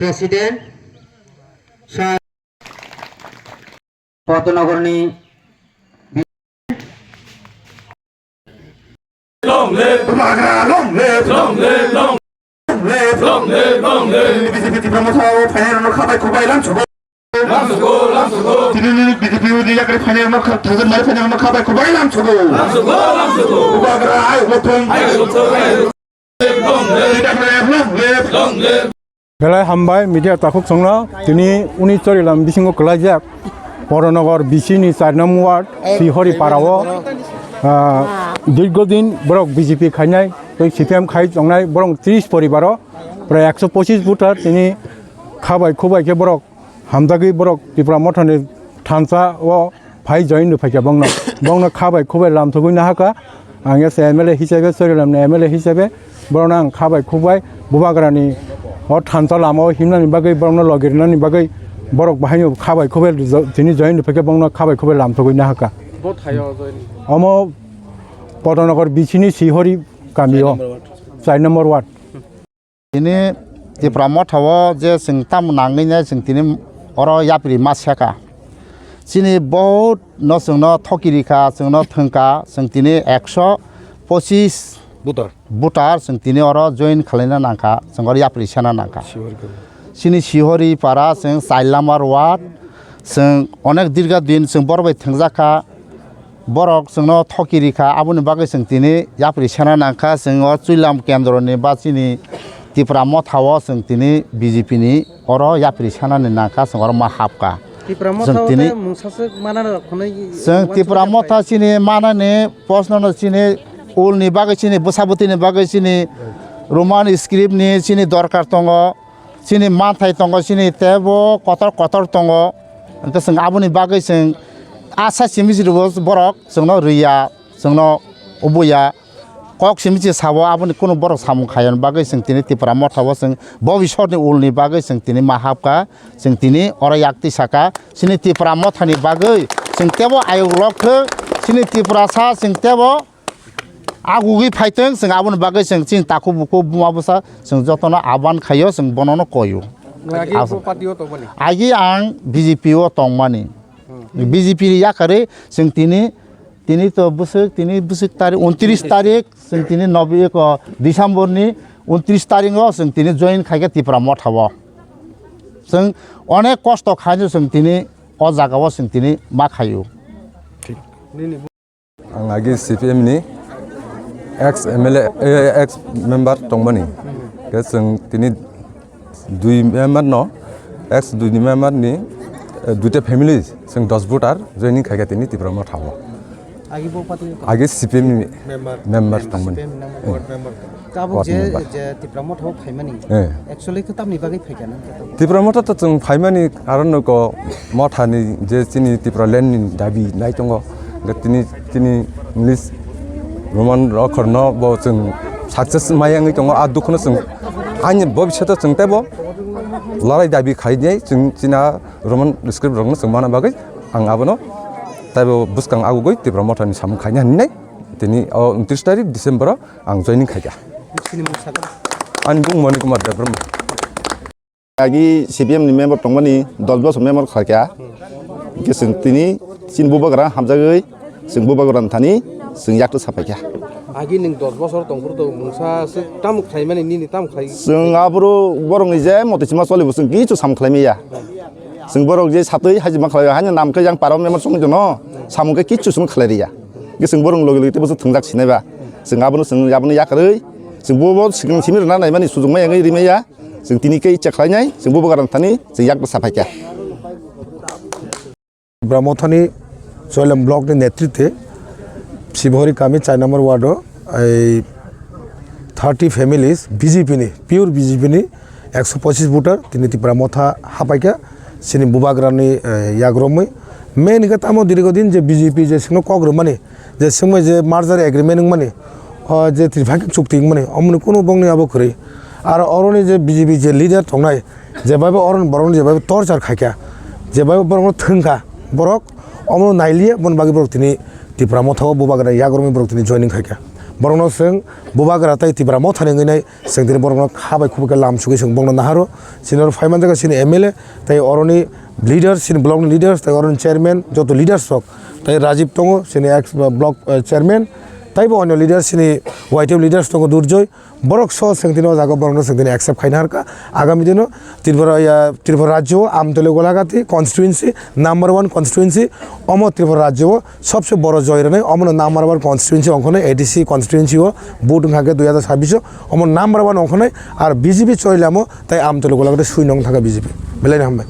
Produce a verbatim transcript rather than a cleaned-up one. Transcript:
President, Sir Potanagarni Bubagra, long live! Long live, long live! Long live, long live! B J P Tipra Motha o phainai rokno kha bai khuk bai lamsogo. Lamsogo, lamsogo! Tini ni B J P ni yakri phainai rokno kha, thangsa mari phainai rokno kha bai khuk bai lamsogo. Lamsogo, lamsogo! Bubagra, ayuk lothung! Ayuk lothung, ayuk lothung! Long live! Long live! Long live! Belai hambai media takhuk songno tini uni chorilam bisingo kwlaijak Poranagar B C ni char number ward Sihori parao, ah, dirgo din borok B J P khainai tei C P M khai tongnai borok tris poribaro prai ekso pochis voter tini kha bai khuk bai khe borok hamjagwi borok Tipra Mothani thansa o phai join rw phaikha bongno. Bongno kha bai khuk bai lamthogwi nahakha. Ang S M L A hisabe, Chorilamni M L A hisabe borokno ang kha bai khuk bai Bubagrani o thansa lama o himnani bagwi, borokno logi rwnani bagwi borok bahaino kha bai khuk bai jo-, tini join rw phaikha bongno kha bai khuk bai lamthogwi nahakha. Bo thaio join? Omo Potanagar B C ni Sihori kamio, char number ward. Tini Tipra Motha o je chwng tamo nangwi nai chwng tini oro yapri ma seka. Chini bohut no chwngno thoki rikha, chwngno thwngkha, chwng tini ekso pochis Voter. Voter chwng tini oro join khwlaina nangkha, chwng oro yapri sena nangkha. Sure, good. Chini Sihori para chwng char number ward, chwng onek dirga din chwng borok bai thwngjakha. Borok chwngno thoki rikha, aboni bagwi chwng tini yapri sena nangkha, chwng o Chuilam kendroni ba chini Tipra Motha o chwng tini B J P ni oro yapri senani nangkha, chwng oro ma hapkha. Tipra Motha o tei mungsa swk manani rok phunui chwng Tipra Motha chini manani posno no chini ulni bagwi chini bwsa bwtwini bagwi chini Roman script ni chini dorkar tongo. Chini manthai tongo, chini tebo kotor kotor tongo. Hwnkhe chwng aboni bagwi chwng asa simi siribo borok chwngno rwya, chwngno ubuya. Kok simi se sabo aboni kunu borok samung khayani bagwi chwng tini Tipra Motha o chwng bobisotni ulni bagwi chwng tini ma hapkha, chwng tini oro yak twi saka. Chini Tipra Mothani bagwi chwng tebo ayuk lok thwng, chini Tiprasa chwng tebo agugwi phaitwng, chwng aboni bagwi chwng chini takhuk bukhuk buma bwsa chwng jotono aban khaio, chwng bonono koio. Agi As-, bo party o tongmani? Agi ang B J P o tongmani. Hmm. B J P ni yakarwi chwng tini, tini to bwswk, tini bwswk tarik, untris tarik, chwng tini nobi-, eko, December ni untris tarik o chwng tini join khaikha Tipra Motha o. Chwng onek kosto khaino chwng tini o jaga o chwng tini ma khaio. Thik. Nini Ang agi C P M ni ex M L A, eh, ex member tongmani. Khe chwng tini dui member no, ex dui ni member ni, eh, duita family chwng dos voter joining khaikha tini Tipra Motha o. Agi bo party ni tong? Agi C P M ni member. Member tongmani. C P M ni member, ward member. Tabuk je, je Tipra Motha o phaimani, eh, actually khe tamni bagwi phaikha nang khe tamo? Tipra Motha to chwng phaimani karon no ko Mothani je chini Tipra land ni dabi nai tongo. Hwnkhe tini, tini English Roman rokhor no bo chwng success maya wngwi tongo. A dukhu no chwng ani bobishoto chwng teibo larai dabi khainai chwng china Roman script rok no chwng mana bagwi ang abono teibo bwskang agugwi Tipra Motha ni samung khaina hinwi nai. Tini o untris tarik December o ang joining khaikha. Chini mung sakha? Ani bung Moni Kumar Debbarma. Agi C P M ni member tongmani dos bosor member khaikha. Hwnkhe chwng tini chini bubagra hamjagwi chwng bubagra thani chwng yaktu saphaikha. Agi nwng dos bosor tongphuru to mungsa se tamo khlaimani nini tamo khlai? Chwng aboro borokni je motwi sima cholibo chwng kichu sam khlaimaya. Chwng borok je satwi hajima khlai haino nam khe yang parao member chongwi tono samung khe kichu chwng khlai riya. Hwnkhe chwng borok logi logi teibo chwng thwngjak sinaiba. Chwng abono chwng abono yakarwi chwng bo bo swkang simi rwna naimani sujukma yangwi rimaya. Chwng tini khe icha khlainai chwng bo bo garan thani chwng yak bwsa phaikha. Tipra Mothani Choilam block ni netritwe Sibhori kami char number ward o ei thirty families B J P ni, pure B J P ni ekso pochis voter tini Tipra Motha hapaikha chini bubagrani, eh, yagromwi. Main hwnkhe tamo dirgo din je B J P je chwngno kok rwmani, je swngmai je merger agreement wngmani, o je tripartite chukti wngmani, omoni kunu bongni abo kwrwi. Aro oroni je B J P je leader tongnai, je bai bo oroni borokno je bai bo torchar khaikha, je bai bo borokno thwngkha, borok omono nailiya, boni bagwi borok tini Tipra Motha o bubagra yagromwi borok tini joining khaikha. Borokno chwng bubagra tei Tipra Motha ni wngwi nai chwng tini borokno kha bai khubui khe lam sugwi chwng borokno naharo. Chini oro phai manjak chini M L A tei oroni leaders, chini block ni leaders tei oroni chairman, joto leaders rok tei Rajiv tongo, chini ex block, eh, chairman, tei bo onyo leaders, chini Y T F leaders tongo Durjoy. Borok so chwng tini o jaga o borokno chwng tini accept khaina harkha. Agami dino Tripura, ya, Tripura rajyo o Amtoli Golagati constituency, number one constituency, omo Tripura rajyo o sobse boro joy rwnai, omono number one constituency ongkhonai, A D C constituency o vote wngkha khe dui hazar sabbish o, omo number one ongkhonai, ar B J P choi lamo, tai Amtoli Golagati sui nong thangkha B J P. Belai no hambai.